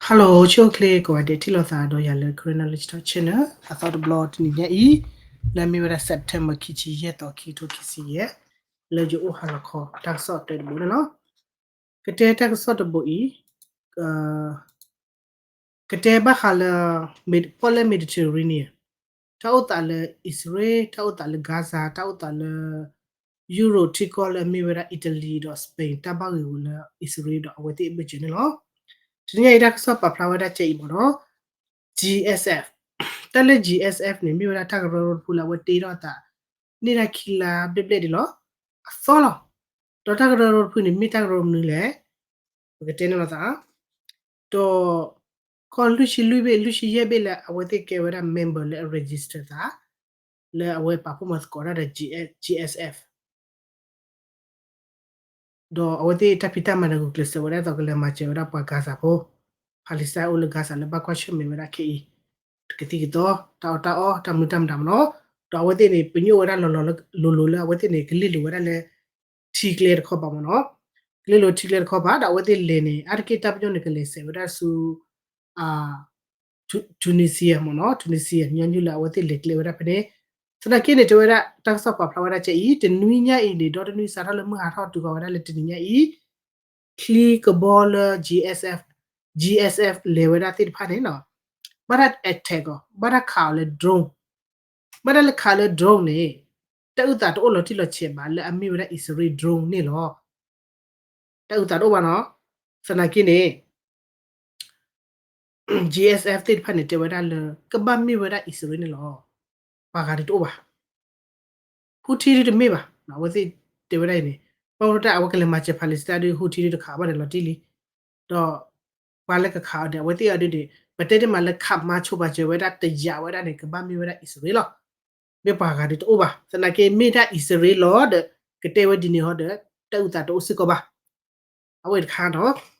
Hello ဆိၣ်ချ့ကိးဂၤဒဲး ထံၣ်လိာ်သးဒီးယၤလၢ Karen Knowledge Talk Channel အသီတဘျီတနံၤညါအံၤ လၢအမ့ၢ်ဝဲဒၣ် September ခံဆံယဲၢ်သီ ခံကထိခံဆံယဲၢ် လၢယအိၣ်ဟါလီၤခီ တၢ်ကစီၣ်တဲတဘိန့ၣ်လီၤ. ကတဲတၢ်ကစီၣ်တဘိအံၤ ကတဲဘၣ်ဃးလၢ ပီၣ်လဲၣ် Mediterranean တၢ်အိၣ်သးလၢအံၣ်စရ့လး တၢ်အိၣ်သးလၢ Gaza တၢ်အိၣ်သးလၢ ယူရိၤထံကီၢ်လၢအမ့ၢ်ဝဲဒၣ် Italy ဒီး Spain တၢ်ဘၣ်ဂ့ၤဝဲလၢအံၣ်စရ့လးဒီးအဝဲသ့ၣ်အဘၢၣ်စၢၤန့ၣ်လီၤ. တနံၤညါအံၤတၢ်ကစီၣ်ပာ်ဖျါဝဲဒၣ်ကဲအံၤမ့ၢ်နီၤ GSF တၢ်လၢ GSF န့ၣ် မ့ၢ်ဝဲဒၣ်တၢ်ကရၢကရိတဖုလၢအဝဲတ့ထီၣ်အသး န့ၢ်ဒၣ်ခံလါဘျဲၣ်ဘျဲၣ်ဒံးလီၤ. အသီလီၤ. ဒီးတၢ်ကရၢကရိတဖုန့ၣ် မ့ၢ်တၢ်ကရၢမနုၤလဲၣ် ပကတဲန့ၣ်လိာ်သး ဒီး ကီၢ်လွံၢ်ဆံလွံၢ်ဘ့ၣ် လွံၢ်ဆံယဲၢ်ဘ့ၣ်လၢအဝဲသ့ၣ်ကဲဝဲဒၣ် member လၢအ register သး လၢအဝဲပာ်ဖှိၣ်မၤသကိးတၢ်ဒီး GSF ဒီးအဝဲသ့ၣ်တၢ်ဖံးတၢ်မၤန့ၣ် ဂုာ်ကျဲးစၢးဝဲဒၣ်သိးကလဲၤမၤစၢၤဝဲဒၣ်ပှၤ Gaza ဖိ Palestine အိၣ်လၢ Gaza လၢဘၣ်ကွၢ်ဆၢၣ်မဲာ်ဝဲဒၣ်ခဲအံၤ တကသံၣ်ကသီ တၢ်အီၣ်တၢ်အီ တၢ်မနုၤတၢ်မတၤမ့ၢ်နီၤ ဒီးအဝဲသ့ၣ်န့ၣ် ပညိၣ်ဝဲဒၣ်လီၤလီၤလၢ လိၤလိၤလၢအဝဲသ့ၣ်န့ၣ် ကလ့ၢ်လိၤဝဲဒၣ်လၢ ထံကျဲတခီပၤမ့ၢ်နီၤ ကလ့ၢ်လိၤထံကျဲတခီပၤ ဒီးအဝဲသ့ၣ်လဲၤန့ၣ် အါတက့ၢ်တၢ်ပညိၣ်န့ၣ် ကလဲၤစဲးဝဲဒၣ်ဆူ Tunisia မ့ၢ်နီၤ Tunisia ညီနုၢ်လၢအဝဲသ့ၣ် လဲၤကျဲဝဲဒၣ်ဖဲန့ၣ် သနာ်က့န့ၣ် တဲဝဲဒၣ် တၢ်ကစီၣ်ပာ်ဖျါဝဲဒၣ်ကဲအံၤ တနွံညါအံၤန့ၣ် ဒီတနွံစးထီၣ်လၢမုၢ်ဟါထီၣ်တုၤဃီၤဝဲဒၣ်လၢတနံၤညါအံၤ ချံကဘီလၢ GSF GSF လဲၤဝဲဒၣ်သ့ၣ်တဖၣ်န့ၣ်နီၤ ဘၣ်တၢ် attack အီၤ ဘၣ်တၢ်ခးအီၤလၢ drone ဘၣ်တၢ်လၢခးလၢ drone န့ၣ် တၢ်အုၣ်သးတအိၣ်လီၤတံၢ်လီၤဆဲးဘၣ်လၢအမ့ၢ်ဝဲဒၣ်အံၣ်စရ့လး drone န့ၣ်လီၤ. တၢ်အုၣ်သးတအိၣ်ဘၣ်နီၤ သနာ်က့န့ၣ် GSF သ့ၣ်တဖၣ်န့ၣ် တဲဝဲဒၣ်လၢ ကဘၣ်မ့ၢ်ဝဲဒၣ်အံၣ်စရ့လးန့ၣ်လီၤ. ပှၤဂၤဒုးတအိၣ်ဘၣ် Houthi ဒုးတမ့ၢ်ဘၣ် အဝဲသ့ၣ်တဲဝဲဒၣ်အံၤန့ၣ် ဘၣ်မနုၤတၢ်အဝဲကလဲၤမၤစၢၤ Palestine ဒုး Houthi ဒုးတခးဘၣ်န့ၣ်လီၤတံၢ်လံ ဒီး ပှၤလၢကခးအီၤန့ၣ် အဝဲသ့ၣ်အီၤဒုးန့ၣ် ပတဲတ့ၢ်မးလၢခးမၤဆိၣ်မၤစၢၤဝဲဒၣ်တယာ်ဝဲဒၣ်န့ၣ် ကဘၣ်မ့ၢ်ဝဲဒၣ်အံၣ်စရ့လးလီၤ. မ့ၢ်ပှၤဂၤဒုးတအိၣ်ဘၣ် သနာ်က့မ့ၢ်ဒၣ်အံၣ်စရ့လးလီၤဒီး ကတဲဝဲဒ်န့ၣ်ဟီဒီး တၢ်အုၣ်သးတအိၣ်စ့ၢ်ကီးဘၣ် အဝဲတခါနီၤ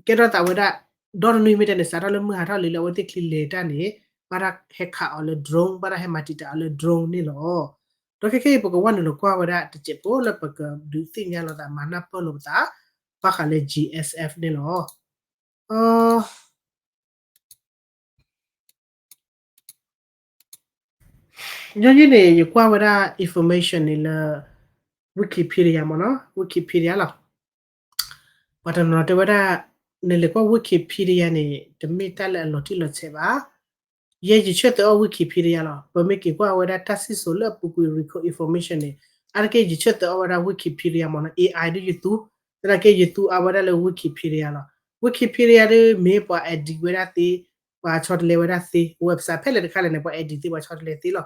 ကဲထီၣ်သးဝဲဒၣ် ဒီတနွံမ့ၢ်တဲန့ၣ် စးထီၣ်လၢမုၢ်ဟါထီၣ်လံလၢအဝဲသ့ၣ်ချံလဲၤတၢ်န့ၣ် ဘၣ်တၢ်ဟဲခးအီၤလၢ drone ဘၣ်တၢ်ဟဲမၤတံာ်တာ်အီၤလၢ drone န့ၣ်လီၤ. ဒီးခဲခဲအံၤ ပကဝဲနုာ်လီၤကွၢ်ဝဲဒၣ်တစဲးဖိလၢပကဒုးသ့ၣ်ညါလိာ်သး မၤနၢ်ပၢၢ်လိာ်ပသး ဘၣ်ဃးလၢ GSF န့ၣ်လီၤ. ညီနုၢ်န့ၣ် ယကွၢ်ဝဲဒၣ် information န့ၣ်လၢ Wikipedia မ့ၢ်နီၤ Wikipedia လီၤ. ပှၤတနီၤတဲဝဲဒၣ် နလဲၤကွၢ် Wikipedia န့ၣ် တမ့ၢ်တၢ်လၢအလီၤတံၢ်လီၤဆဲးဘၣ်. ယဲယဆၢသးအီၣ် Wikipedia လီၤ. ပမ့ၢ်က့ၤကွၢ်ဝဲဒၣ်တၢ်စံၣ်စိၤလၢအပူၤကွံာ် record information န့ၣ် အါတက့ၢ်ယဆၢသးအီၣ်ဝဲဒၣ် Wikipedia မ့ၢ်နီၤ AI ဒ်ယသူ သနာ်က့ယသူအါဝဲဒၣ်လၢ Wikipedia လီၤ. Wikipedia ဒ်မ့ၢ်ပှၤ edit ဝဲဒၣ်သ့, ပှၤဆီတလဲဝဲဒၣ်သ့, website ဖဲလဲၣ်တခါလဲၣ်န့ၣ် ပှၤ edit သ့ ပှၤဆီတလဲသ့လီၤ.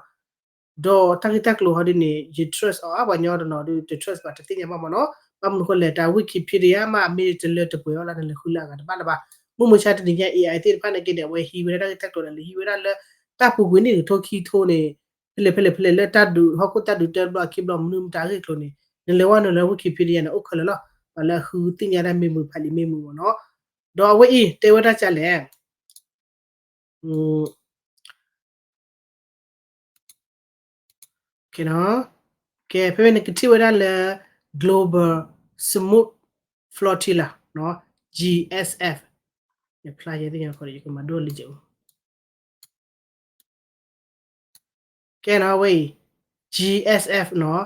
ဒီးတၢ်ဂ့ၢ်တၢ်ကျိၤဟီဒ်န့ၣ် ယ trust အီၤ ပှၤညီတနီၤဒုး တ trust ဘၣ် တသ့ၣ်ညါဘၣ်မ့ၢ်နီၤ. ဘၣ်မနုၤဃိလဲၣ် တၢ် Wikipedia မ့ၢ်အမ့ၢ်တလၢတပှဲၤအီၤလၢနလဲၤဃုလၢအဂၤတဘၣ်လၢၤဘၣ်. မုၢ်မဆါတနံၤညါ AI သ့ၣ်တဖၣ်န့ၣ်က့န့ၣ် အဝဲဟံးဝဲဒၣ်တၢ်ဂ့ၢ်တၢ်ကျိၤဒီး လဲၤဟံးဝဲဒၣ်လၢ တၢ်ပူၤကွံာ်နံၣ်ကထိခံကထိန့ၣ် ဖဲလဲၣ်ဖဲလဲၣ်ဖဲလဲၣ်လၢတၢ်ဒုးဟီၣ်ခိၣ်တၢ်ဒုးတၢ်ဘျီအခံဘျီမနုၤမတၤအဂ့ၢ်အကျိၤန့ၣ် နလဲၤဝဲနုာ်လၢ Wikipedia န့ၣ် အိၣ်ခဲလၢာ်လီၤ. ပှၤလၢအဃုသ့ၣ်ညါတၢ်မ့ၢ်မုာ်ဖးလံာ်မ့ၢ်မုာ်မ့ၢ်နီၤ. ဒီးအဝဲအံၤတဲဝဲဒၣ်ဒ်လဲၣ် ကဲ ဖဲဖဲန့ၣ်ကထံၣ်ဝဲဒၣ်လၢ Global Smooth Flotilla နီၤ GSF ယဖျါယဲသ့ၣ်ညါခီဒီး ယကမၤဒိၣ်လံကအိၣ် ကဲနီၤ အဝဲအံၤ GSF နီၤ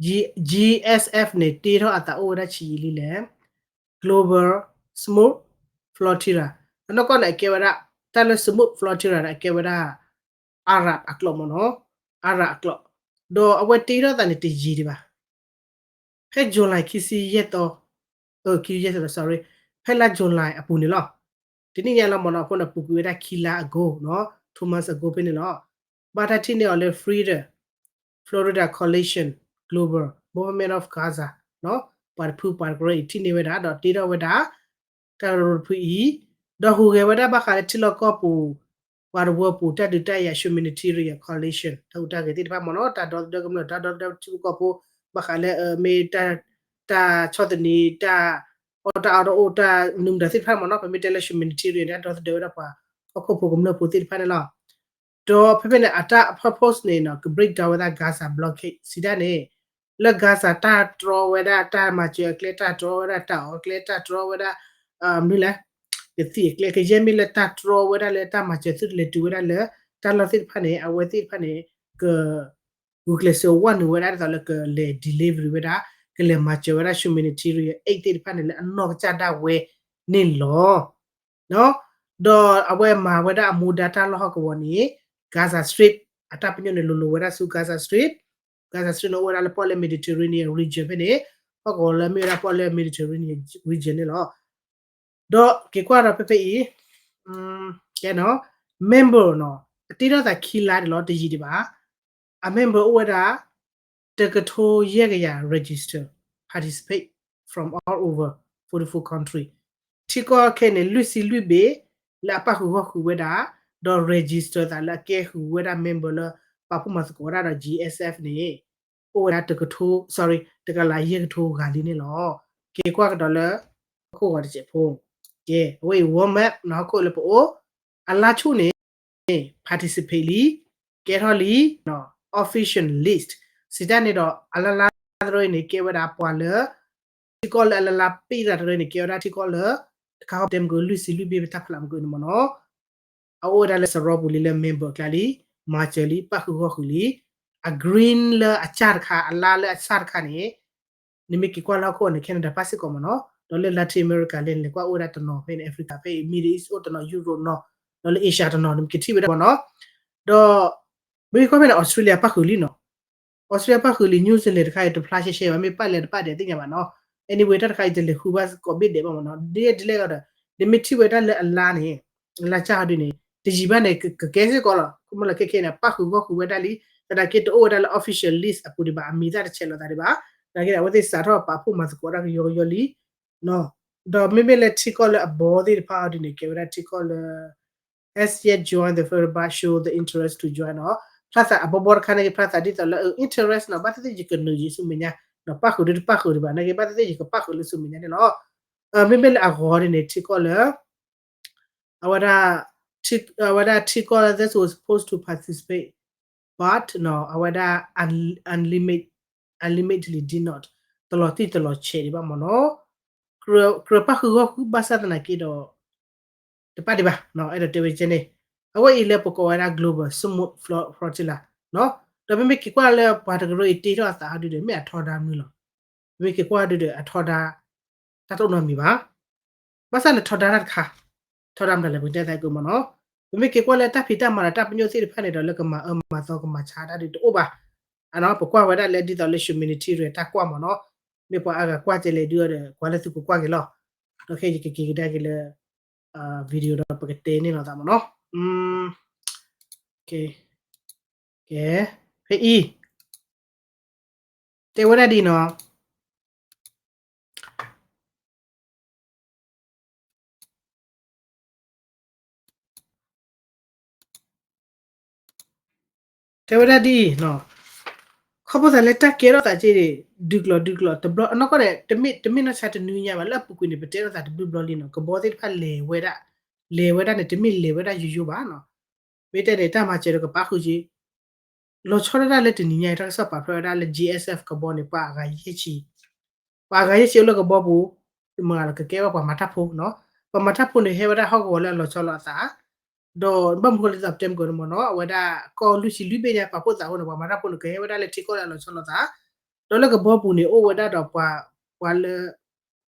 G- GSF န့ၣ် တ့ထီၣ်အသးအိၣ်ဝဲဒၣ်ဆံးယံာ်လံလဲၣ် Global Smooth Flotilla အနီၢ်ကီၢ်န့ၣ် အကဲဝဲဒၣ် တၢ်လၢ Smooth Flotilla န့ၣ် အကဲဝဲဒၣ် Arab အကျိာ်မ့ၢ်နီၤ Arab အကျိာ် ဒီးအဝဲတ့ထီၣ်သးန့ၣ်တယံာ်ဒံးဘၣ် ဖဲ July ခံဆံယဲၢ်သီ ခံဆံယဲၢ်သီ sorry ဖဲလါ July အပူၤန့ၣ်လီၤ. တနံၣ်ညါလီၤမ့ၢ်နီၤ အဃိန့ၣ် ပူၤကွံာ်ဝဲဒၣ်ခံလါ ago နီၤ two months ago ဖဲန့ၣ်လီၤ. ဘၣ်တၢ်ထံၣ်န့ၢ်အီၤလၢ Freedom Florida Coalition Global Movement of Gaza နီၤ ပှၤတဖုပှၤတကရၢအံၤထံၣ်န့ၢ်ဝဲဒၣ် ဒီးတ့ထီၣ်ဝဲဒၣ် တၢ်ကရၢကရိတဖုအံၤ ဒီးဟူးဂဲၤဝဲဒၣ်ဘၣ်ဃးလၢထံလီၢ်ကီၢ်ပူၤ ပှၤတဝၢပူၤ တၢ်ဒုးတၢ်ယၤ humanitarian coalition တၢ်ဟူးတၢ်ဂဲၤသ့ၣ်တဖၣ်မ့ၢ်နီၤ တၢ်ဒီသဒၢကမျၢၢ် တၢ်ဒီသဒၢထံဖိကီၢ်ဖိ ဘၣ်ဃးလၢမ့ၢ် တၢ်ဆီၣ်သနံး တၢ်အီၣ်တၢ်အီတအိၣ် တၢ်မနုၤမတၤသ့ၣ်တဖၣ်မ့ၢ်နီၤ ပမ့ၢ်တဲလၢ humanitarian တၢ်ဒီသဒၢဝဲဒၣ်ပှၤဟီၣ်ခိၣ်ဖိကမျၢၢ်ဖိသ့ၣ်တဖၣ်န့ၣ်လီၤ. ဒီးဖဲဖဲန့ၣ် အတၢ် purpose န့ၣ်နီၤ က break down ဝဲဒၣ် Gaza blockade စံးတၢ်န့ၣ် လၢ Gaza တၢ်တြီဝဲဒၣ် တၢ်မၤစၢၤအကျဲ တၢ်တြီဝဲဒၣ် တၢ်အီၣ်အကျဲ တၢ်တြီဝဲဒၣ် မနုၤလဲၣ် ကသံၣ်အကျဲ ကယဲၢ်မ့ၢ်လၢတၢ်တြီဝဲဒၣ်လၢတၢ်မၤစၢၤသုတလဲၤတုၤဝဲဒၣ်လၢ တၢ်လီၢ်သ့ၣ်တဖၣ်န့ၣ် အဝဲသ့ၣ်တဖၣ်န့ၣ် က ဂုာ်ကျဲးစၢးဝဲနုာ်ဝဲဒၣ်ဒ်သိးလၢကလဲၤ delivery ဝဲဒၣ် ကလဲၤမၤစၢၤဝဲဒၣ် humanitarian aid သ့ၣ်တဖၣ်န့ၣ်လၢအနီၢ်ကစၢ်ဒၣ်ဝဲန့ၣ်လီၤ. ဒီးအဝဲမၤဝဲဒၣ်အမူဒါတၢ်လီၢ်ဟီၣ်ကဝီၤန့ၣ် Gaza Strip အတၢ်ပညိၣ်န့ၣ် လိၤလိၤဝဲဒၣ်ဆူ Gaza Strip, Gaza Strip န့ၣ်အိၣ်ဝဲဒၣ်လၢပီၣ်လဲၣ် Mediterranean region ဖဲန့ၣ်, ဟီၣ်ကဝီၤလၢမ့ၢ်ဝဲဒၣ်ပီၣ်လဲၣ် Mediterranean region န့ၣ်လီၤ. ဒီးက့ၤကွၢ်ဒီးဖဲဖဲအံၤ ကဲနီၤ member နီၤ အတ့ထီၣ်သးခံလါန့ၣ်လီၤ တယံာ်ဒံးဘၣ်. အ member အိၣ်ဝဲဒၣ် တကထိယဲၢ်ကယၤ register participate from all over forty-four country. ထံကီၢ်ခဲအံၤန့ၣ် လွံၢ်ဆံလွံၢ်ဘ့ၣ် လၢအပၣ်ဃုာ်ဂီၢ်ဃုာ်ဝဲဒၣ်, ဒီး register သးလၢအကဲဃုာ်ဝဲဒၣ် member လၢပာ်ဖှိၣ်မၤသကိးဝဲဒၣ်ဒီး G S F န့ၣ် အိၣ်ဝဲဒၣ်တကထိ sorry တကလးယဲၢ်ကထိဂၤလံန့ၣ်လီၤ. က့ၤကွၢ်ကဒီးလၢ ဟီၣ်ကဝီၤတစဲးဖိ, ကဲ အဝဲအံၤ world map နီၤ ဟီၣ်ခိၣ်လၢပအိၣ် အလါဆူၣ်န့ၣ် participate လံ, ကဲထီၣ်လံ official list စံးတၢ်န့ၣ်ဒီး အလါလါတရၢအံၤန့ၣ် ကဲဝဲဒၣ်ပှၤလၢ ထံကီၢ်လၢအလါလါပ့ၢ်တရၢန့ၣ် ကဲဝဲဒၣ်ထံကီၢ်လၢ တခါဃီတဲမုၢ်ကလွံၢ်ဆံလွံၢ်ဘ့ၣ် ပတၢ်ဖျါမုၢ်ကန့ၣ်မ့ၢ်နီၤ အအိၣ်ဝဲဒၣ်လၢစရီပူၤလံ လၢ member အကျါလံ, မၤစၢၤလံ ပၣ်ဃုာ်ဂီၢ်ဃုာ်လံ. အ green လၢအစၢ်တခါ အလါလၢအစၢ်တခါန့ၣ် နမ့ၢ်က့ၤကွၢ်လၢဟီၣ်ခိၣ်န့ၣ် Canada ဘၣ်စ့ၢ်ကီးမ့ၢ်နီၤ, ဒီးလၢ Latin America လဲၣ်န့ၣ် လဲၤကွၢ်အိၣ်ဝဲဒၣ်တနီၤဖဲန့ၣ် Africa ဖဲအံၤ Middle East အိၣ်တနီၤ Europe နီၤ, ဒီးလၢ Asia တနီၤ နမ့ၢ်က့ၤထံၣ်ဝဲဒၣ်မ့ၢ်နီၤ, ဒီး မ့ၢ်ကွၢ်ဖဲန့ၣ် Australia ပၣ်ဃုာ်လံနီၤ, Australia ပၣ်ဃုာ်လံ New Zealand တခါအံၤ တဖျါရှဲရှဲဘၣ် မ့ၢ်ပၣ်လဲၣ်တပၣ်ဒဲးသ့ၣ်ညါဘၣ်နီၤ, anyway တၢ်တခါအံၤ တလဲၤဃုဘၣ်ကိးဘ့ၣ်ဒဲးဘၣ်မ့ၢ်နီၤ, ဒ်လဲၣ်ဒ်လဲၣ်ဒီး နမ့ၢ်ထံၣ်ဝဲဒၣ်လၢအလါန့ၣ် လါကၢ်ဟီဒုန့ၣ် တယံာ်ဘၣ်န့ၣ် ကကဲစ့ၢ်ကီးလီၤ, ကမ့ၢ်လၢခဲခဲန့ၣ် ပၣ်ဃုာ်ဂီၢ်ဃုာ်ဝဲဒၣ်လံ, သနာ်က့တအိၣ်ဝဲဒၣ်လၢ official list အပူၤဒံးဘၣ် အမံၤသၣ်တဆဲးလီၤသးဒံးဘၣ်, သနာ်က့န့ၣ် အဝဲသ့ၣ်စးထီၣ်ပာ်ဖှိၣ်မၤသကိးတၢ်ကယီကယီလံ ဒီးမ့မ့ၢ်လၢထံကီၢ်လၢအဘီသ့ၣ်တဖၣ်အီၤဒ်န့ၣ် ကဲဝဲဒၣ်ထံကီၢ်လၢ as yet join the federal but show the interest to join နီၤ, ဖျါသးအဘီဘီတခါန့ၣ် ဖျါသးဒ်သိးလၢ interest နီၤ, ဘၣ်သ့ၣ်သ့ၣ်ယကနုာ်ယံၤဆူမဲာ်ညါ, ပၣ်ဃုာ်ဒ်တပၣ်ဃုာ်ဒံးဘၣ် နာ်က့ဘၣ်သ့ၣ်သ့ၣ်ယကပၣ်ဃုာ်လၢဆူမဲာ်ညါန့ၣ်လီၤ. မ့မ့ၢ်လၢအဂီၤဒ်န့ၣ် ထံကီၢ်လၢ အဝဲဒၣ် အဝဲဒၣ်ထံကီၢ်လၢ this was supposed to participate but နီၤ အဝဲဒၣ် unlimit unlimitedly did not တလီၤတံၢ်တလီၤဆဲးဒံးဘၣ်မ့ၢ်နီၤ, ကြၢးပၣ်ဃုာ်ဂီၢ်ဃုာ်ဘၣ်ဆၣ်သနာ်က့ဒီး တပၣ်ဒံးဘၣ်နီၤ, အဲၣ်ဒိးတဲဝဲကဲန့ၣ်, အဝဲအံၤလၢပကိးဝဲဒၣ် global smooth flotilla နီၤ, ဒီးမ့မ့ၢ်က့ၤကွၢ်လၢပှၤတကရၢအံၤတ့ထီၣ်အသးဟီဒုဒီး မ့ၢ်အထီဒါမနုၤလီၤ, မ့မ့ၢ်က့ၤကွၢ်ဒုဒီး အထီဒါ တၢ်တအိၣ်နီတမံၤဘၣ် ဘၣ်ဆၣ်န့ၣ်ထီဒါတၢ်တခါ, ထီဒါမတၤလဲၣ် ပကတဲသးကမ့ၢ်နီၤ, ပမ့ၢ်က့ၤကွၢ်လၢတၢ်ဖံးတၢ်မၤဒီးတၢ်ပညိၣ်သ့ၣ်တဖၣ်န့ၣ်ဒီး လၢကမၤအၢမၤသီကမၤဆါတၢ်ဒုတအိၣ်ဘၣ်, အနီၤ ပကွၢ်ဝဲဒၣ်လၢဒ်သိးလၢ humanitarian တၢ်ကွၢ်မ့ၢ်နီၤ, မ့ၢ်ပှၤအါဂၤကွၢ်ကဲလဲၣ်ဒုဒီး ကွၢ်လၢသုကကွၢ်က့ၤလီၤ, ဒီးခဲအံၤယကက့ၤကဒါက့ၤလၢ video ဒီးပကတဲန့ၢ်လိာ်သးမ့ၢ်နီၤ, ကဲ ဖဲအံၤ တဲဝဲဒၣ်ဒ်နီၤ တဲဝဲဒၣ်ဒ်အံၤနီၤ, ခီဖျိသးလၢတၢ်ကဲထီၣ်သးက့ ဒုးကျိးဒုးကျိးတဘျီ အနီၢ်ကီၢ်န့ၣ် တမ့ၢ်နီၢ်ဆါတနွံညါဘၣ် လၢအပူၤကွံာ်န့ၣ် ပတဲထီၣ်သးတဘျုးဘျီလံနီၤ, ကဘီသ့ၣ်တဖၣ်လဲၤဝဲဒၣ်, လဲၤဝဲဒၣ်န့ၣ် တမ့ၢ်လဲၤဝဲဒၣ်ယိယိဘၣ်နီၤ, မ့ၢ်တဲန့ၣ် တၢ်မၤစၢၤဒီးကပာ်ဃုာ်က့ လီၤဆီဒၣ်တၢ်လၢတနံၤညါအံၤ တၢ်ကစီၣ်ပာ်ဖျါဝဲဒၣ်လၢ G S F ကဘီန့ၣ် ပှၤအဂၤယဲၢ်ဆံ, ပှၤအဂၤယဲၢ်ဆံအိၣ်လၢကဘီပူၤ, မ့ၢ်ဂၤလီၤကကဲဝဲပှၤမၤတၢ်ဖိနီၤ, ပှၤမၤတၢ်ဖိန့ၣ် ဟဲဝဲဒၣ်ဟီၣ်ကဝီၤလၢအလီၤဆီလိာ်အသး, ဒီးဘၣ်မနုၤဃိလၢသးပတဲမုၢ်ကီၢ်န့ၣ်မ့ၢ်နီၤ အဝဲဒၣ်ကီၢ်လွံၢ်ဆံလွံၢ်ဘ့ၣ်ညါ ပာ်ဖှိၣ်သးအဃိန့ၣ် ပှၤမၤတၢ်ဖိန့ၣ် ကဟဲဝဲဒၣ်လၢထံကီၢ်လၢအလီၤဆီလိာ်သး, ဒီးလၢကဘီပူၤန့ၣ် အိၣ်ဝဲဒၣ်ဒီးပှၤ, ပှၤလၢ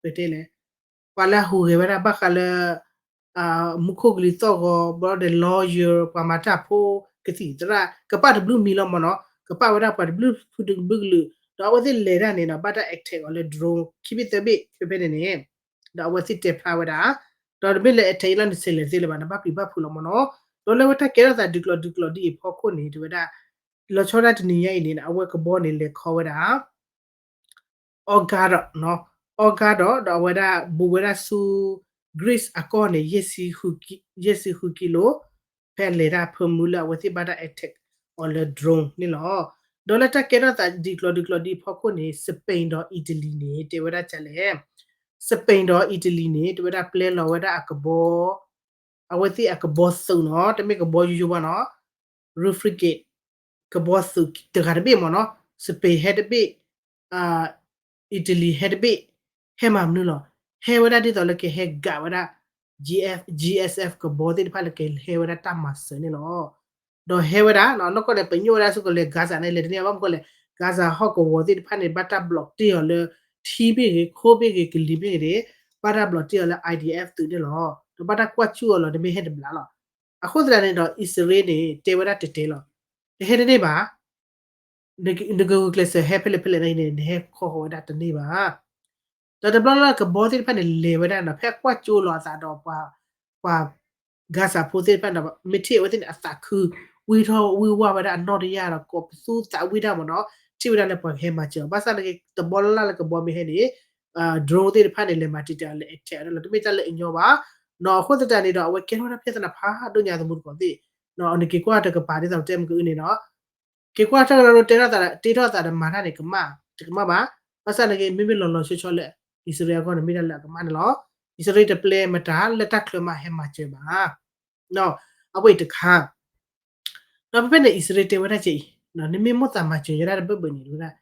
ပတဲလဲၣ် ပှၤလၢအဟူးဂဲၤဝဲဒၣ်ဘၣ်ဃးလၢ မူခိၣ်ကလံၤသီၣ်ဂီၤ ဘျီဒီး lawyer ပှၤမၤတၢ်ဖိ ကသံၣ်သရၣ် ကပာ်တဘျုးမံၤလီၤမ့ၢ်နီၤ, ကပာ်ဝဲဒၣ်ပှၤတဘျုးဖုတဘျုးကလုာ်, ဒီးအဝဲသ့ၣ်လဲၤတၢ်န့ၣ်နီၤ ဘၣ်တၢ် attack အီၤလၢ drone ခံဘ့ၣ်သၢဘ့ၣ် ဖဲဖဲန့ၣ်န့ၣ်, ဒီးအဝဲသ့ၣ်တဲဖျါဝဲဒၣ်, ဒီးတမ့ၢ်လၢ attack အံၤလီၤ နဆဲးလဲၤသ့လၢၤဘၣ် နဘၣ်ပျံၤဘၣ်ဖုးလီၤမ့ၢ်နီၤ, ဒီးလၢဝဲတၢ်ကဲထီၣ်သးဒုးကျိးဒုးကျိးဒ်အံၤအဖီခိၣ်န့ၣ် တဲဝဲဒၣ် လီၤဆီဒၣ်တနံၤညါအံၤန့ၣ် အဝဲကဘီန့ၣ် လဲၤခီဝဲဒၣ် အီၣ်ကါဒီး, အီၣ်ကါဒီး ဒီးအဝဲဒၣ်ဘူးဝဲဒၣ်ဆူ Greece အကီၢ်န့ၣ် ယဲၢ်ဆံဃုကံလိ, ဖဲအလဲၤတၢ်ဖၢမုၢ်လၢအဝဲသ့ၣ်ဘၣ်တၢ် attack အီၤလၢ drone န့ၣ်လီၤ. ဒီးလၢတၢ်ကဲထီၣ်သးဒုးကျိးဒုးကျိးဒ်အံၤအဖီခိၣ်န့ၣ် Spain ဒီး Italy န့ၣ် တဲဝဲဒၣ်ဒ်လဲၣ်, Spain ဒီး Italy န့ၣ် တဲဝဲဒၣ်ပျဲလီၤဝဲဒၣ်အကဘီ အဝဲသ့ၣ်အကဘီသုးနီၤ, တမ့ၢ်ကဘီယိယိဘၣ်နီၤ, ရူ frigate ကဘီသုးတဂၤတဘ့ၣ်မ့ၢ်နီၤ, Spain ဟဲတဘ့ၣ်, Italy ဟဲတဘ့ၣ်, ဟဲမၤမနုၤလီၤ, ဟဲဝဲဒၣ်ဒ်သိးလၢကဟဲကးဝဲဒၣ် GSF ကဘီသ့ၣ်တဖၣ်လၢကဟဲဝဲဒၣ်တၢ်မၤစၢၤန့ၣ်လီၤ. ဒီးဟဲဝဲဒၣ် နီၢ်ကီၢ်န့ၣ် ပညိၣ်ဝဲဒၣ်ဆူကလဲၤ Gaza န့ၣ် လဲၤတန့ၢ်ဘၣ် မ့ၢ်ကီလဲၣ် Gaza ဟီၣ်ကဝီၤသ့ၣ်တဖၣ်န့ၣ် ဘၣ်တၢ်ဘျီးတ့ၢ်အီၤလၢ ထံမ့ၢ်ဂ့ၤ ခိမ့ၢ်ဂ့ၤ ကလံၤမ့ၢ်ဂ့ၤန့ၣ် ဘၣ်တၢ်ဘျီးတ့ၢ်အီၤလၢ IDF သုးန့ၣ်လီၤ. ဒီးဘၣ်တၢ်ကွၢ်စူၣ်အီၤလီၤ တမ့ၢ်ဟဲတဘျီလီၤ. အဃိသတးန့ၣ်ဒီး အံၣ်စရ့လးန့ၣ် တဲဝဲဒၣ်တဲတဲလီၤ. တဟဲတန့ၢ်ဘၣ် နကဂုာ်ကျဲးစၢးဟဲဖဲလဲၣ်ဖဲလဲၣ်န့ၣ် နဟဲခီဃီၤဝဲဒၣ်တန့ၢ်ဘၣ်. ဒီးတဘျီလၢကဘီသ့ၣ်တဖၣ်န့ၣ် လဲၤဝဲဒၣ်နီၤ ဖဲကွၢ်ကၠိလီၤအသးဒီးပှၤ ပှၤ Gaza ဖိသ့ၣ်တဖၣ်န့ၣ် မ့ၢ်ထံၣ်အဝဲသ့ၣ်န့ၣ် အသးခု ဝံထီၣ်ဝံဝါဝဲဒၣ်အနီၣ်တယၢ်ဒီး ကိးပသူသးဝံၣ်တၢ်မ့ၢ်နီၤ ထံၣ်ဝဲဒၣ်လၢပှၤကဟဲမၤစၢၤအီၤ ဘၣ်ဆၣ်နာ်က့ တဘျီလၢ်လၢကဘီမ့ၢ်ဟဲန့ၣ် drone သ့ၣ်တဖၣ်န့ၣ် လဲၤမၤတံာ်တာ်လဲၤ attack အီၤန့ၣ်လီၤ တမ့ၢ်တၢ်လၢအညီဘၣ်. နီၤ အဃိသတးန့ၣ်ဒီး အဝဲကဲထီၣ်ဝဲဒၣ် ပြဿနာ ဖးဒိၣ်ညါသမူတကိးသ့ၣ် နက့ၤကွၢ်တကပၤဒ်သိးပတဲမ့ၢ်ကအုန့ၣ်နီၤ က့ၤကွၢ်တၢ်ကရၢကရိတဲထီၣ်သး တ့ထီၣ်သးဒီးမၤတၢ်န့ၣ် ကမၣ် တကမၣ်ဘၣ်. ဘၣ်ဆၣ်နာ်က့ မ့မ့ၢ်လီၤလီၤဆီဆီလၢ အံၣ်စရ့လးအဂီၢ်န့ၣ် မ့ၢ်တၢ်လၢအကမၣ်န့ၣ်လီၤ. အံၣ်စရ့လးတပျဲမတၤလၢတၢ်ချၢမးဟဲမၤစၢၤဘၣ်. အဝဲအံၤတခါ ဒီးဖဲဖဲန့ၣ် အံၣ်စရ့လးတဲဝဲဒၣ်ကဲအံၤ နမ့ၢ်မိၣ်သးမၤစၢၤယဲဒၣ်တဘၢၣ်ဘၢၣ်န့ၣ် တဲဝဲဒၣ်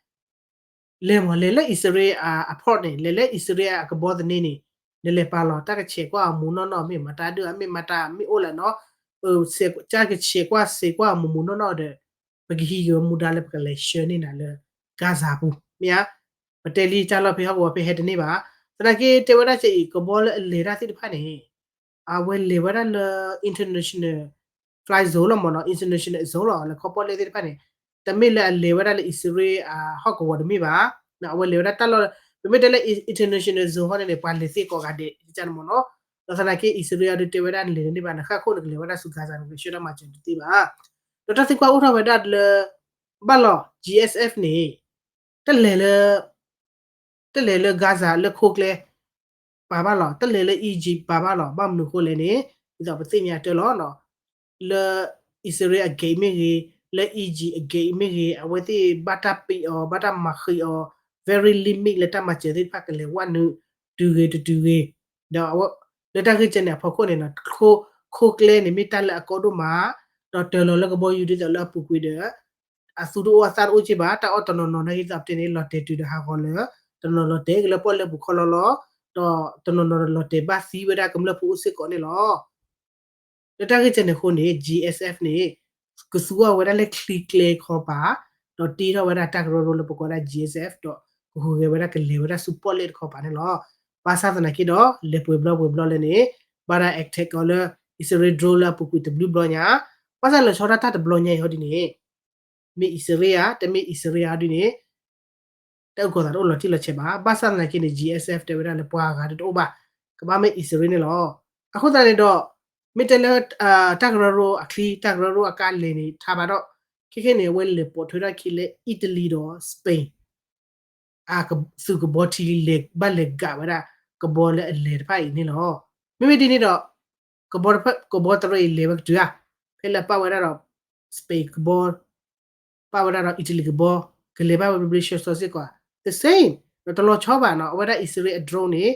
လဲၤမး လဲၤလၢအံၣ်စရ့လးအ port န့ၣ် လဲၤလၢအံၣ်စရ့လးအကဘီသန့န့ၣ် နလဲၤပာ်လီၤ တၢ်ကဆဲးကွၢ်အမူးနီၢ်နီၢ် မ့ၢ်မတၤဒုး အမ့ၢ်မတၤ မ့ၢ်အိၣ်လဲၣ်နီၤ တၢ်ကဆဲးကွၢ်စဲးကွၢ်အမူးမူးနီၢ်နီၢ်ဒီး ပကဟံးက့ၤမူဒါလၢပကလဲၤဆှၢန့ၢ်နၤလၢ Gaza ပူၤ မ့ၢ်ဧါ. ပတဲလံတၢ်လီၢ်ဖဲဟီၣ်ကဝီၤဖဲဟဲတန့ၢ်ဘၣ်. သနာ်က့တဲဝဲဒၣ်ကဲအံၤ ကဘီလၢအလဲၤတၢ်သ့ၣ်တဖၣ်န့ၣ် အဝဲလဲၤဝဲဒၣ်လၢ international fly zone လီၤမ့ၢ်နီၤ international zone လီၤ လၢခီပီၣ်လဲၣ်သ့ၣ်တဖၣ်န့ၣ် တမ့ၢ်လၢအလဲၤဝဲဒၣ်လၢအံၣ်စရ့လးအဟီၣ်ကဝီၤတမ့ၢ်ဘၣ်. အဝဲလဲၤဝဲဒၣ်တၢ်လီၢ် ပမ့ၢ်တဲလၢ international zone ဟီၣ်န့ၣ်န့ၣ် ပှၤလဲၤသ့ၣ်ကိးဂၤဒဲးန့ၣ်မ့ၢ်နီၤ. ဒီးသနာ်က့အံၣ်စရ့လးအံၤဒုးတဲဝဲဒၣ်နလဲၤတန့ၢ်ဘၣ် နဃၣ်ခိၣ်နကလဲၤဝဲဒၣ်ဆူ Gaza နကဆှၢတၢ်မၤစၢၤတသ့ဘၣ်. ဒီးတၢ်သံကွၢ်အိၣ်ထီၣ်ဝဲဒၣ်လၢ ဘၣ်လီၤ GSF န့ၣ် တလဲၤလၢ တလဲၤလၢ Gaza လၢခိကျဲ ပာ်ဘၣ်လီၤ တလဲၤလၢ Egypt ပာ်ဘၣ်လီၤ ဘၣ်မနုၤအဃိလဲၣ်န့ၣ် ဒ်သိးပသ့ၣ်ညါတၢ်လီၤ. လၢအံၣ်စရ့လးအ gate မ့ၢ်ဂ့ၤ လၢ Egypt အ gate မ့ၢ်ဂ့ၤ အဝဲသ့ၣ်ဘၣ်တၢ်ပံးအီၤ ဘၣ်တၢ်မၤဃံးအီၤ very limit လၢတၢ်မၤစၢၤသ့ၣ်တဖၣ်ကလဲၤဝဲနုာ် တုၤဂ့ၤတတုၤဂ့ၤ ဒီးလၢတၢ်ဂ့ၢ်ကဲန့ၣ်အဖီခိၣ်န့ၣ် ခိကျဲန့ၣ်မ့ၢ်တၢ်လၢအကီဒိၣ်မး ဒီးတၢၤလီၤလၢကဘီယူၤဒ်သိးလၢအပူၤကွံာ်ဒီး အသူတအိၣ်အသးတအိၣ်က့ဘၣ် တၢ်အီၣ်တနီၤနီၤနာ်က့သးပတဲန့ၣ် လီၤတဲာ်တုၤဒီးဟးဂီၤလၢ တနီၤလီၤတဲာ်ကလၢပီၣ်လဲၣ်ပူၤခီလီၤလီၤ ဒီးတနီၤနီၤလီၤတဲာ်ဘၣ်သံဝဲဒၣ်ကမျၢၢ်ဖိအိၣ်စ့ၢ်ကီးန့ၣ်လီၤ. လၢတၢ်ဂ့ၢ်ကဲန့ၣ်အဃိန့ၣ် GSF န့ၣ် ကသူအီၤဝဲဒၣ်လၢချံကျဲခီပၤ ဒီးတ့ထီၣ်ဝဲဒၣ်တၢ်ကရၢကရိလၢပကိးဝဲဒၣ် GSF ဒီးကဟူးဂဲၤဝဲဒၣ်ကလဲၤဝဲဒၣ်ဆူပီၣ်လဲၣ်တခီပၤန့ၣ်လီၤ. ဘၣ်ဆၣ်သနာ်က့ဒီး လဲၤပှဲၤဘျီပှဲၤဘျီလဲၣ်န့ၣ် ဘၣ်တၢ် attack ကီးလၢ အံၣ်စရ့လး drone လၢအပူၤကွံာ်တဘျုးဘျီညါ ဘၣ်ဆၣ်လၢဆီဒၣ်တၢ်တဘျီညါအံၤဟီဒ်န့ၣ် မ့ၢ်အံၣ်စရ့လးဧါ တမ့ၢ်အံၣ်စရ့လးဧါဒ်န့ၣ် တၢ်အုၣ်ကီၤသးတအိၣ်လီၤတံၢ်လီၤဆဲးဘၣ်. ဘၣ်ဆၣ်သနာ်က့န့ၣ် GSF တဲဝဲဒၣ်လၢပှၤဂၤဒ်တအိၣ်ဘၣ် ကဘၣ်မ့ၢ်အံၣ်စရ့လးန့ၣ်လီၤ. အဃိသတးန့ၣ်ဒီး မ့ၢ်တဲလၢ တၢ်ကရၢကရိအချံ တၢ်ကရၢကရိအကါလဲၤန့ၣ် ထါဘၣ်ဒီး ခဲခဲန့ၣ် အဝဲလဲၤပိာ်ထွဲထီၣ်ခံလၢ Italy ဒီး Spain အသုးကဘီထံလဲၤဘၣ်လဲၤကးဝဲဒၣ် ကဘီလၢအလဲၤတဖၣ်အံၤန့ၣ်လီၤ. မ့မ့ၢ်ဒ်န့ၣ်ဒီး ကဘီတဖၣ် ကဘီတရၢအံၤလဲၤဝဲကတုၤဧါ ဖဲလၢပာ်ဝဲဒၣ်ဒီး Spain ကဘီ ပာ်ဝဲဒၣ်ဒီး Italy ကဘီ ကလဲၤဘၣ်ဝဲ British စ့ၢ်ကီး the same ဒီးတလီၤဆီဘၣ်နီၤ အဝဲဒၣ်အံၣ်စရ့လးအ drone န့ၣ်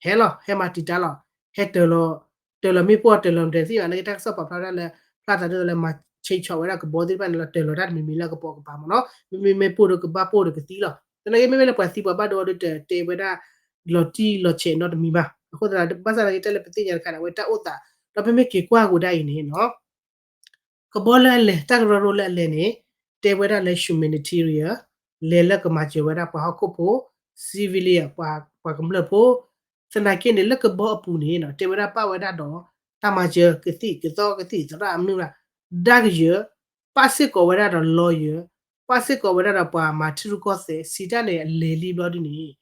ဟဲလီၤ ဟဲမၤတံာ်တာ်လီၤ ဟဲတၢၤလီၤ တၢၤလီၤမ့ၣ်ပိၢ်တၢၤလီၤမတၤသ့ၣ်ဘၣ် နာ်က့တၢ်ကစီၣ်ပာ်ဖျါဒၣ်လၢ ဖျါသးဒ်သိးလၢမၤဆဲးဆီးဝဲဒၣ်ကဘီသ့ၣ်တဖၣ်န့ၣ်လီၤ တၢၤလီၤတၢ်တမံၤမံၤလၢအကပိာ်ကပၤမ့ၢ်နီၤ မ့မ့ၢ်မ့ၣ်ပိၢ်ဒီးကဘၣ်ပိၢ်ဒီးကသံလီၤ သနာ်က့မ့မ့ၢ်လၢပှၤသံပှၤဘၣ်ဒိဒီးတတဲဝဲဒၣ် လီၤတံၢ်လီၤဆဲးနီတမံၤဘၣ် အဃိသတး ဘၣ်ဆၣ်သနာ်က့တၢ်လၢပသ့ၣ်ညါတခါန့ၣ် အဝဲတၢ်အိၣ်သး ဒီးပမ့ၢ်က့ၤကွၢ်ကဒါအံၤန့ၣ်နီၤ ကဘီလၢအလဲၤ တၢ်ကရၢကရိလၢအလဲၤန့ၣ် တဲဝဲဒၣ်လၢ humanitarian လဲၤလၢကမၤစၢၤဝဲဒၣ်ပှၤဟီၣ်ခိၣ်ဖိ civilian ပှၤကမျၢၢ်ဖိ သနာ်က့န့ၣ် လၢကဘီအပူၤန့ၣ် တဲဝဲဒၣ်ပာ်ဝဲဒၣ်ဒီး တၢ်မၤစၢၤကသံၣ်ကသီကသံၣ်သရၣ်အမုၢ်ဘၣ် ဒါကယၢၤ ပာ်စ့ၢ်ကီးဝဲဒၣ်ဒီး lawyer ပာ်စ့ၢ်ကီးဝဲဒၣ်ဒီးပှၤမၤထံရူၢ်ကီၢ်သဲး စံးတၢ်န့ၣ်အလဲၤလံဘျီဒ်န့ၣ်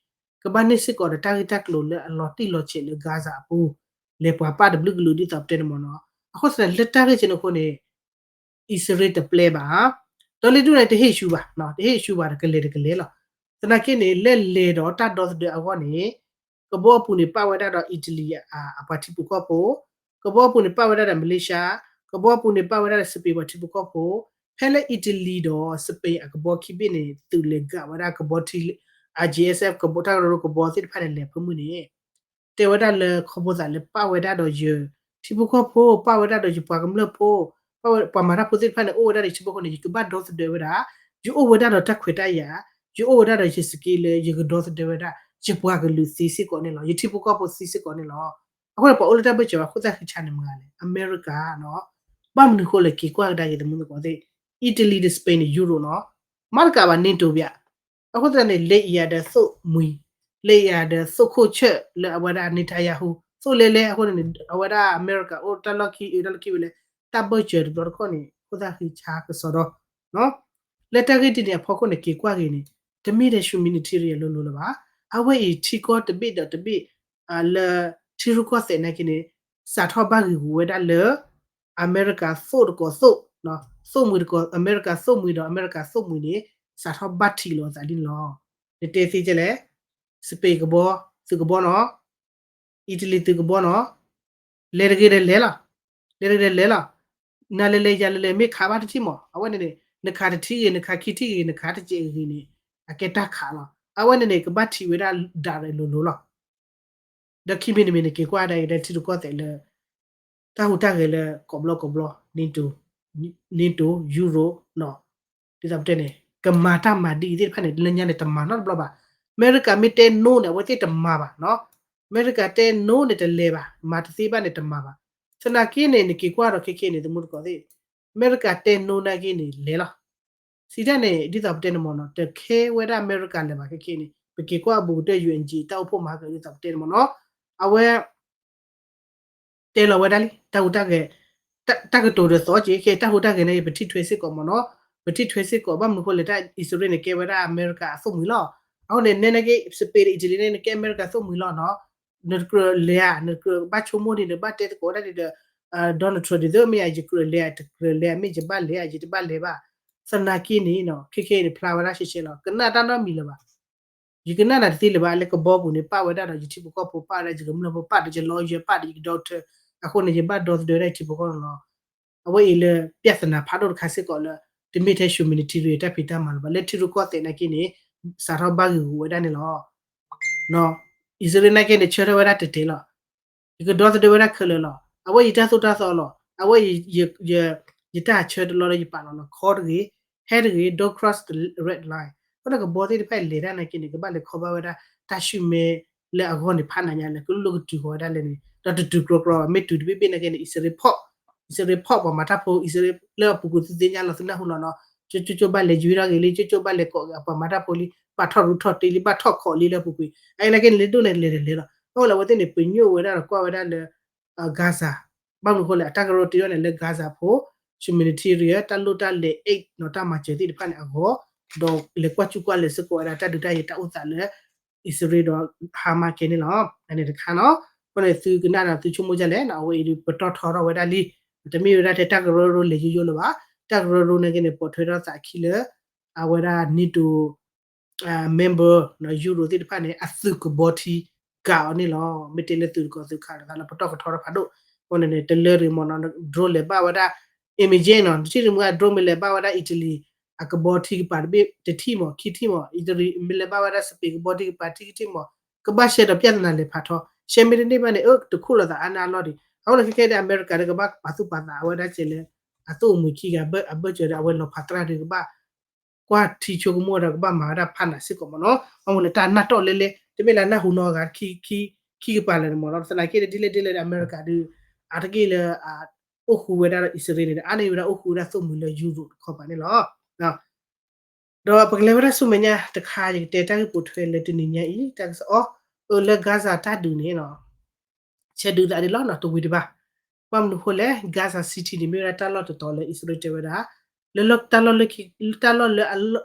ကဘၣ်န့ၢ်စ့ၢ်ကီးဒီးတၢ်ဂ့ၢ်တၢ်ကျိၤလၢအလီၤတံၢ်လီၤဆဲးလၢ Gaza အပူၤ လဲၤပှၤပာ်တဘျုးကလုာ်ဒ်သိးပတဲန့ၣ်မ့ၢ်နီၤ အဃိသတးလၢတၢ်ဂ့ၢ်ကဲန့ၣ်အဃိန့ၣ် အံၣ်စရ့လးတပျဲဘၣ် ဒီးလံဒူၣ်န့ၣ်တဟ့ၣ်ဆူဘၣ် တဟ့ၣ်ဆူဘၣ်ဒီးကလဲၤတကလဲၤလီၤ သနာ်က့န့ၣ် လဲၤလဲၤဒီးတၢ်ဒီသဒၢအဂီၢ်န့ၣ် ကဘီအပူၤန့ၣ်ပာ်ဝဲဒၣ်ဒီး Italy အပှၤထံဖိကီၢ်ဖိ ကဘီအပူၤန့ၣ်ပာ်ဝဲဒၣ်ဒီး Malaysia ကဘီအပူၤန့ၣ်ပာ်ဝဲဒၣ်ဒီး Spain ပှၤထံဖိကီၢ်ဖိ ဖဲလၢ Italy ဒီး Spain အကဘီခံဘ့ၣ်န့ၣ် သုးလဲၤကးဝဲဒၣ်ကဘီထံ အ GSF ကဘီတၢ်ကရၢကရိကဘီသ့ၣ်တဖၣ်န့ၣ် လဲၤဖၢမုၢ်န့ၣ် တဲဝဲဒၣ်လၢခီဖျိသးလၢပာ်ဝဲဒၣ်ဒီးယထံဖိကီၢ်ဖိ ပာ်ဝဲဒၣ်ဒီးယပှၤကမျၢၢ်ဖိ ပှၤမၤတၢ်ဖိသ့ၣ်တဖၣ်န့ၣ် အိၣ်ဝဲဒၣ်ဒီးယထံဖိကီၢ်ဖိန့ၣ် ယကဘၣ်ဒီသဒၢဝဲဒၣ် ယအိၣ်ဝဲဒၣ်ဒီးတၢ်ခွဲးတၢ်ယာ် ယအိၣ်ဝဲဒၣ်ဒီးယစက့လၢယကဒီသဒၢဝဲဒၣ် ယပှၤကလုာ်သ့စ့ၢ်ကီးန့ၣ်လီၤ ယထံဖိကီၢ်ဖိသ့စ့ၢ်ကီးန့ၣ်လီၤ အဃိန့ၣ် ပှၤအိၣ်လၢတၢ်ဘၢၣ်စၢၤဘၣ်ခိၣ်သၣ်ဃံဆါန့ၣ်မတၤလဲၣ်, အမဲရကၤနီၤ. ဘၣ်မနုၤဃိလဲၣ် က့ၤကွၢ်ကဒါက့ၤ သမူသကိးသ့ၣ်, Italy ဒီး Spain ဒီး Europe နီၤ, မၤတကးဘၣ် NATO ဘၣ်. အဃိသတးန့ၣ် လဲၤအံၤယၤဒီးသိၣ်မှံၤ, လဲၤအံၤယၤဒီးသိၣ်ခိၣ်ဆၢၣ်လၢအဝဲဒၣ် Netanyahu သိၣ်လဲၤလဲၤ. အဃိန့ၣ် အဝဲဒၣ်အမဲရကၤအိၣ်တၢ်လီၢ်ခံ အတၢ်လီၢ်ခံဝံၤလၢ တၢ်ဘၢၣ်စၢၤတဘျီတခီၣ်န့ၣ် ခိၣ်သၣ်ဃံဆါကစီဒီ လၢတၢ်ဂ့ၢ်ဒ်န့ၣ်အဖီခိၣ်န့ၣ် က့ၤကွၢ်က့ၤန့ၣ် တမ့ၢ်ထဲ humanitarian အလိၤလိၤလၢၤဘၣ်. အဝဲအံၤထံကီၢ်တဘ့ၣ်ဒီးတဘ့ၣ် လၢထံရူၢ်ကီၢ်သဲးနာ်က့န့ၣ် စးထီၣ်ဘၣ်ဂ့ၤဂူာ်ဝဲဒၣ်လၢ အမဲရကၤသိၣ်တကိးသိၣ်, သိၣ်မှံၤတကိး အမဲရကၤသိၣ်မှံၤဒီးအမဲရကၤသိၣ်မှံၤန့ၣ် စးထီၣ်ဘၣ်ထံးလီၤအသးဒ်န့ၣ်လီၤ. နတဲသ့ကဲလဲၣ်, စပ့းကဘီ သုးကဘီနီၤ, အံၣ်တလံၤသုးကဘီနီၤ, လဲၤတဂ့ၤဒီးလဲၤလီၤ, လဲၤတဂ့ၤဒီးလဲၤလီၤ. နလဲၤလဲၤယၤလဲၤလဲၤ မ့ၢ်ခးဘၣ်တထံၣ်မး အဝဲန့ၣ်န့ၣ် နခးတထံၣ်ဂ့ၤ နခးခံထံၣ်ဂ့ၤ နခးတစဲးဂ့ၤန့ၣ် အကဲတၢ်ခးလီၤ. အဝဲန့ၣ်န့ၣ် ကဘၣ်ထံးဝဲဒၣ်ဒၣ်ရဲၣ်လိၤလိၤလီၤ. ဒီးခံမံၤတမံၤန့ၣ် က့ၤကွၢ်ဒၣ်အံၤလၢထံရူၢ်ကီၢ်သဲးလၢ တၢ်ဟူးတၢ်ဂဲၤလၢကိးဘျီကိးဘျီ NATO, NATO, Europe နီၤ, ဒ်သိးပတဲန့ၣ် ကမၤတၢ်မၤဒ်အံၤသ့ၣ်တဖၣ်န့ၣ် လၢညါန့ၣ် တမၤနီတဘျီဘၣ်. အမဲရကၤမ့ၢ်တဲ no န့ၣ် အဝဲသ့ၣ်တမၤဘၣ်နီၤ. အမဲရကၤတဲ no န့ၣ် တလဲၤဘၣ်, မၤတသ့ဘၣ်န့ၣ် တမၤဘၣ်. သနာ်က့န့ၣ် နက့ၤကွၢ်ဒီးခဲခဲန့ၣ် သမူသကိးသ့ၣ်, အမဲရကၤတဲ no နာ်က့န့ၣ် လဲၤလီၤ. စံးတၢ်န့ၣ် ဒ်သိးပတဲန့ၣ်မ့ၢ်နီၤ တခဲဝဲဒၣ်အမဲရကၤလၢၤဘၣ်ခဲခဲန့ၣ် ပက့ၤကွၢ်အဘူးကတၢၢ် ယူအန်အံၤ တၢ်အိၣ်ဖှိၣ်မၤဟါကဒ်သိးပတဲန့ၣ်မ့ၢ်နီၤ, အဝဲ တဲလီၤဝဲဒၣ်လံ တၢ်ဟူးတၢ်ဂဲၤ, တၢ်ကတိၤဒီးသီက့ၤ ခဲတၢ်ဟူးတၢ်ဂဲၤန့ၣ် ပထံၣ်ထွဲစ့ၢ်ကီးမ့ၢ်နီၤ, ပထံၣ်ထွဲစ့ၢ်ကီး ဘၣ်မနုၤဃိလဲၣ် တၢ်အံၣ်စရ့လးန့ၣ် ကဲဝဲဒၣ်အမဲရကၤအသိၣ်မှံၤလီၤ. အဃိန့ၣ် နဲနဲက့ စပ့းဒီးအံၣ်တလံၤန့ၣ် ကဲအမဲရကၤသိၣ်မှံၤလီၤနီၤ, နတကြၢးလဲၤဧါ, နတကြၢးဘၣ်ဆိကမိၣ်ဒ်န့ၣ် ဘၣ်တဲသကိးဒၣ်ဒ်ဒီး Donald Trump ဒ်သိးမ့ၢ်ယၤ ယကြၢးလဲၤ တကြၢးလဲၤ မ့ၢ်ယဘၣ်လဲၤဧါ ယတဘၣ်လဲၤဘၣ်. သနာ်က့န့ၣ်နီၤ ခဲခဲအံၤန့ၣ် ဖျါဝဲဒၣ်ရှဲရှဲလီၤ ကနၣ်တၢ်နီတမံၤလၢၤဘၣ်. ယကနၣ်နၤတသ့လၢၤဘၣ် လၢကဘီပူၤန့ၣ် ပာ်ဝဲဒၣ်ဒီးယထံဖိကီၢ်ဖိ ပာ်ဝဲဒၣ်ယကမျၢၢ်ဖိ ပာ်ဒီးယလီယဲ ပာ်ဒီးယကဒီကထၢ အဃိန့ၣ် ယဘၣ်ဒီသဒၢဝဲဒၣ်ယထံဖိကီၢ်ဖိလီၤ. အဝဲအံၤလၢ ပြဿနာ ဖးဒိၣ်တခါစ့ၢ်ကီးလၢ တမ့ၢ်ထဲ humanitarian တၢ်ဖံးတၢ်မၤလၢၤဘၣ် လၢထံရူၢ်ကီၢ်သဲးနာ်က့န့ၣ် စးထီၣ်ဘၣ်ဂ့ၤဂူာ်ဝဲဒၣ်န့ၣ်လီၤ. အံၣ်စရ့လးနာ်က့န့ၣ် ဆၢထၢၣ်ဝဲဒၣ်တဲာ်တဲာ်လီၤ. ယကဒီသဒၢဝဲဒၣ်ခဲလၢာ်လီၤ. အဝဲယတၢ်သိၣ်တၢ်သီလီၤ. အဝဲ ယတၢ်ဆၢတလီၢ်လၢယပာ်လီၤလီၤ ခီတဂ့ၤ, ဟဲတဂ့ၤ, don't cross the red line. အဃိန့ၣ် ကဘီသ့ၣ်တဖၣ်လဲၤတၢ်နာ်က့န့ၣ် ကဘၣ်လဲၤခီဘၣ်ဝဲဒၣ် တၢ်ဆူၣ်မဲလၢအဂီၢ်န့ၣ် ဖးနးညါလၢ ကလိၣ်ကတုၤဃီၤဝဲဒၣ်လဲၣ်န့ၣ် ဒီးတတုၤကြီကြီဘၣ် မ့ၢ်တုၤတဘ့ၣ်ဘ့ၣ်နာ်က့န့ၣ် အံၣ်စရ့လးဖီၣ်, အံၣ်စရ့လးဖီၣ်ပှၤမၤတၢ်ဖိ အံၣ်စရ့လးလၢအပူၤကွံာ်သုသ့ၣ်ညါလီၤ သုနၢ်ဟူလီၤနီၤ, ကၠိကၠိဘၣ်လဲၤယွံထီၣ်ဂ့ၤလံ ကၠိကၠိဘၣ်လဲၤကိးဂ့ၤ အပှၤမၤတၢ်ဖိလံ ဘၣ်ထီၣ်ရူးထီၣ်တ့လံ ဘၣ်ထီၣ်ခိးလံလၢအပူၤကွံာ် အအံၤနာ်က့န့ၣ် လၢဒိၣ်န့ၣ်လဲၤတလဲၤလီၤ. အဃိလၢအဝဲသ့ၣ်န့ၣ် ပညိၣ်ဝဲဒၣ်ဒီးကွၢ်ဝဲဒၣ်လၢ Gaza ဘၣ်မနုၤအဃိလဲၣ် အတၢ်ကရၢကရိတဲအီၤန့ၣ် လၢ Gaza ဖိ humanitarian တၢ်လိၣ်တၢ်လဲၤ aid နီၤ တၢ်မၤစၢၤသ့ၣ်တဖၣ်န့ၣ်အဂီၢ်, ဒီးလဲၤကွၢ်စူၣ်ကွၢ်လဲၤစ့ၢ်ကီးဝဲဒၣ်တၢ်ဒုးတၢ်ယၤတၢ်အိၣ်သးလၢ အံၣ်စရ့လးဒီး Hamas ကဲန့ၣ်လီၤ. အန့ၣ်တခါနီၤ, အဃိန့ၣ်သုကနၣ်ဒီးသုဆိကမိၣ်ဒ်လဲၣ်နီၤ အဝဲအံၤဒုးပတီၢ်ထီထီၣ်ဝဲဒၣ်လံ, တမ့ၢ်ဝဲဒၣ်ထဲတၢ်ကရၢကရိလဲၤယိယိလၢၤဘၣ်, တၢ်ကရၢကရိနာ်က့န့ၣ် ပိာ်ထွဲထီၣ်သးအခံလၢ အဝဲဒၣ် NATO member နီၤ Europe သ့ၣ်တဖၣ်န့ၣ် အသုးကဘီထံကၤအီၤန့ၣ်လီၤ. မ့ၢ်တဲလၢသုးတကီၢ်သုးခးလၢသးလၢပတီၢ်ကထီထီၣ်ဖးဒိၣ်, အဃိန့ၣ်န့ၣ် တလၢတဂ့ၤမ့ၢ်နီၤ drone လဲၤဘၣ်ဝဲဒၣ် imagine နီၤ နထံၣ်တမူ drone မ့ၢ်လဲၤဘၣ်ဝဲဒၣ် Italy အကဘီထံကပၤတဘ့ၣ်တထံၣ်မး ခံထံၣ်မး Italy မ့ၢ်လဲၤဘၣ်ဝဲဒၣ် Spain ကဘီထံကပၤထံၣ်ခံထံၣ်မး ကဘၣ်ရှဲဒီးပြဿနာလဲၤဖးထီ, ရှဲမ့ၢ်တန့ၢ်ဘၣ်န့ၣ် အၢ တခိၣ်လီၤသးအါန့ၢ်အလီၢ်ဒံး. အဃိန့ၣ် ခဲခဲဒၣ် အမဲရကၤဒီးကဘၣ်ပာ်သူၣ်ပာ်သးအဝဲဒၣ်ကဲလၢ အသိၣ်အမှံၤခံဂၤ အဘၢၣ်စၢၤဒီး အဝဲလီၤဖးသရၣ်ဒီးကဘၣ် ကွၢ်ထံဆိကမိၣ်ဒီး ကဘၣ်မၤဝဲဒၣ်ဖးနးစ့ၢ်ကီးမ့ၢ်နီၤ. ဘၣ်မနုၤလဲၣ် တၢ်နၢ်တီၢ်လဲလဲ တမ့ၢ်လၢနၢ်ဟူနီတဂၤ ခံကပၤလၢာ်န့ၣ်မ့ၢ်နီၤ. သနာ်က့ဒ်လဲၣ်ဒ်လဲၣ်ဒီး အမဲရကၤဒီး အါတက့ၢ်လၢ အိၣ်ဃူဝဲဒၣ်ဒီးအံၣ်စရ့လးန့ၣ် အါန့ၢ်ဝဲဒၣ်အိၣ်ဃူဝဲဒၣ်သိၣ်မှံၤလၢ Europe တခီပၤန့ၣ်လီၤ. ဒီးပကလဲၤဝဲဒၣ်ဆူမဲာ်ညါတခါ ယကတဲတၢ်ဂ့ၢ်ပိာ်ထွဲလၢတနံၤညါအံၤ တၢ်ကစီၣ်အီၤ အၢ လၢ Gaza တၢ်ဒုးန့ၣ် ဆဲးဒုးသးဒ်လီၤနီၤ တဝံၤတဘၣ်. ဘၣ်မနုၤအဃိလဲၣ် Gaza City န့ၣ် မ့ၢ်ဝဲဒၣ်တၢ်လီၢ်တတီၤလၢအံၣ်စရ့လးတဲဝဲဒၣ် လၢတၢ်လီၢ်လၢ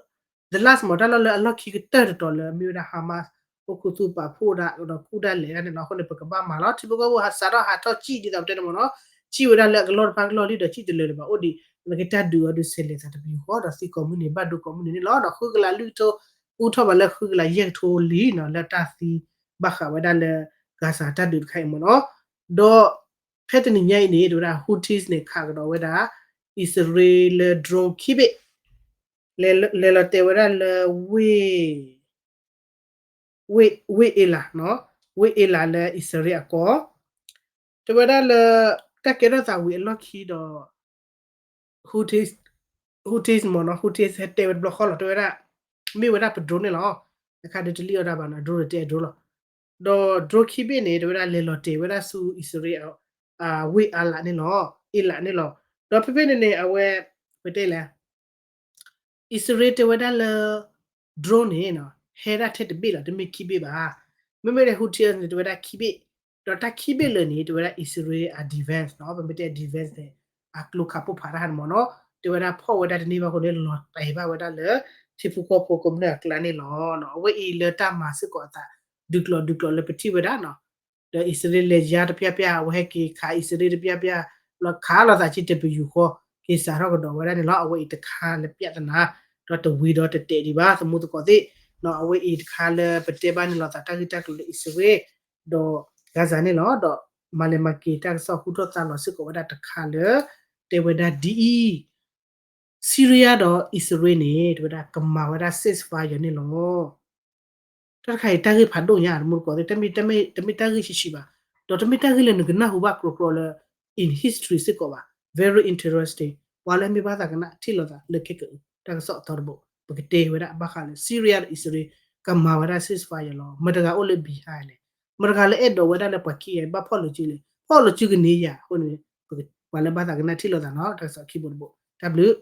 the last မ့ၢ် တၢ်လီၢ်လၢအလီၢ်ခံကတၢၢ်တတီၤလၢအမ့ၢ်ဝဲဒၣ် Hamas အိၣ်ခူသူၣ်ပာ်ဖှိၣ်ဒၣ်ဒီးကူၣ်ဒၣ်လဲာ်ဒၣ်န့ၣ်လီၤ. အဃိန့ၣ် ပကဘၣ်မၤလီၤ ထံဖိကီၢ်ဖိဟးစးထီၣ်ဟးထီၣ်စံၣ်ဒ်သိးပတဲန့ၣ်မ့ၢ်နီၤ စံၣ်ဝဲဒၣ်လၢအကလီၢ်တဖၣ်ကလီၢ်လံဒီးစံၣ်တလၢာ်လၢၤဘၣ် အိၣ်ဒံး နကတၢ်ဒုးအီၤဒုးဆဲးလဲၤသးတပယူာ်ဃီဒီးသံကိးမုၢ်နံၤဘၣ်ဒိကိးမုၢ်နံၤန့ၣ်လီၤ. ဒီးဃုကလးလွံၢ်ကထိ ပူထီၣ်ဘၣ်လၢဃုကလးယဲၢ်ကထိလံနီၤ လၢတၢ်သံဘၣ်ဃးဝဲဒၣ်လၢ Gaza တၢ်ဒုးတခါအံၤမ့ၢ်နီၤ. ဒီးဖဲတနံၤညါအံၤန့ၣ် တဲဝဲဒၣ် Houthis န့ၣ် ခးကဒီးဝဲဒၣ် အံၣ်စရ့လးလၢ drone ခံဘ့ၣ် လဲၤလီၤတဲာ်ဝဲဒၣ်လၢ ဝ့ၢ် ဝ့ၢ်အ့လးနီၤ ဝ့ၢ်အ့လးလၢအံၣ်စရ့လးအကီၢ် တဲဝဲဒၣ်လၢ တၢ်ကဲထီၣ်သးဝံၤအလီၢ်ခံဒီး Houthis, Houthis မ့ၢ်နီၤ Houthis ဟဲတဲဝဲတဘျီဃီလီၤ တဲဝဲဒၣ် မ့ၢ်ဝဲဒၣ်ပ drone န့ၣ်လီၤ. တခါဒုးတလံၣ်အီၣ်ဒၣ်ဘၣ်နီၤ drone ဒီးတဲ drone လီၤ. ဒီး drone ခံဘ့ၣ်န့ၣ် တဲဝဲဒၣ်လဲၤလီၤတဲာ်ဝဲဒၣ်ဆူအံၣ်စရ့လး ဝ့ၢ်အၤလးန့ၣ်လီၤ, အ့လးန့ၣ်လီၤ. ဒီးဖဲဖဲန့ၣ်န့ၣ် အဝဲ ပတဲလဲၣ် အံၣ်စရ့လးတဲဝဲဒၣ်လၢ drone န့ၣ် ဟဲဒၣ်ထဲတဘ့ၣ်လီၤ, တမ့ၢ်ခံဘ့ၣ်ဘၣ်. မ့မ့ၢ်ဒီး Houthi န့ၣ် တဲဝဲဒၣ်ခံဘ့ၣ်, ဒီးတၢ်ခံဘ့ၣ်လၢာ်န့ၣ် တဲဝဲဒၣ်အံၣ်စရ့လးအ defense နီၤ, ပမ့ၢ်တဲ defense န့ၣ် အကျိခးပိၢ်ဖးတၢ်ဟးန့ၣ်မ့ၢ်နီၤ, တဲဝဲဒၣ်ဖီၣ်ဝဲဒၣ်တန့ၢ်ဘၣ်အဃိန့ၣ် လီၤတဲာ်ဘၣ်ဝဲဒၣ်လၢ ထံဖိကီၢ်ဖိကမျၢၢ်အကျါန့ၣ်လီၤ. အဝဲအံၤလၢတၢ်မၤစ့ၢ်ကီးအသး ဒုးကျိၤဒုးကျိၤလၢပထံၣ်ဝဲဒၣ်နီၤ. ဒီးအံၣ်စရ့လးလဲၤယါတပျၢ်ပျၢ်, အဝဲဟဲက့ၤခးအံၣ်စရ့လးတပျၢ်ပျၢ်, လီၤခးလိာ်သးက့ၤတပယူာ်ဃီ, က့ၤစးထီၣ်ကဒီးဝဲဒၣ်န့ၣ်လီၤ. အဝဲအံၤတခါလၢ ပြဿနာ, ဒီးတဝံၤဒီးတတဲာ်ဒံးဘၣ် သမူသကိးသ့ၣ်, အဝဲအံၤတခါလၢပတဲဘၣ်န့ၣ်လီၤသး တၢ်ဂ့ၢ်တၢ်ကျိၤလၢအံၣ်စရ့လး ဒီး Gaza န့ၣ်လီၤ. ဒီးမၤလဲၤမၤက့ၤ တၢ်ကစီၣ်ဟူထီၣ်သါလီၤစ့ၢ်ကီးဝဲဒၣ်တခါလၢ တဲဝဲဒၣ်ဒ်အံၤ Syria ဒီးအံၣ်စရ့လးန့ၣ် တဲဝဲဒၣ်ကမၤဝဲဒၣ် ceasefire န့ၣ်လီၤ. တၢ်တခါအံၤ တၢ်ဂ့ၢ်ဖးဒိၣ်ညါ သမူသကိးသ့ၣ်, တမ့ၢ်တၢ်ဂ့ၢ်ဆံးဆံးဘၣ်, ဒီးတမ့ၢ်တၢ်ဂ့ၢ်လၢနကနၢ်ဟူဘၣ်ကြီကြီလၢ in history စ့ၢ်ကီးဘၣ်. Very interesting, ပှၤလၢအမ့ၢ်ဘၣ်သးကနၣ်ထံၣ်လိာ်သးလၢခဲကအုး တၢ်ကစီၣ်အသီတဘိ, ပကတဲဝဲဒၣ်ဘၣ်ဃးလၢ Syria ဒီးအံၣ်စရ့လး ကမၤဝဲဒၣ် ceasefire လီၤ. မတၤတဂၤအိၣ်လၢ behind လဲၣ်, မတၤတဂၤလၢအဲၣ်ဒိးဝဲဒၣ်လၢပှၤခံဂၤဘၣ်ဖီၣ်လိာ်စုလဲၣ်, ဖီၣ်လိာ်စုကန့ၢ်ယၤအဃိန့ၣ် ပှၤလၢဘၣ်သးကနၣ်ထံၣ်လိာ်သးနီၤ တၢ်ကစီၣ်ခံဘိတဘိ, တၢ်ဘျုး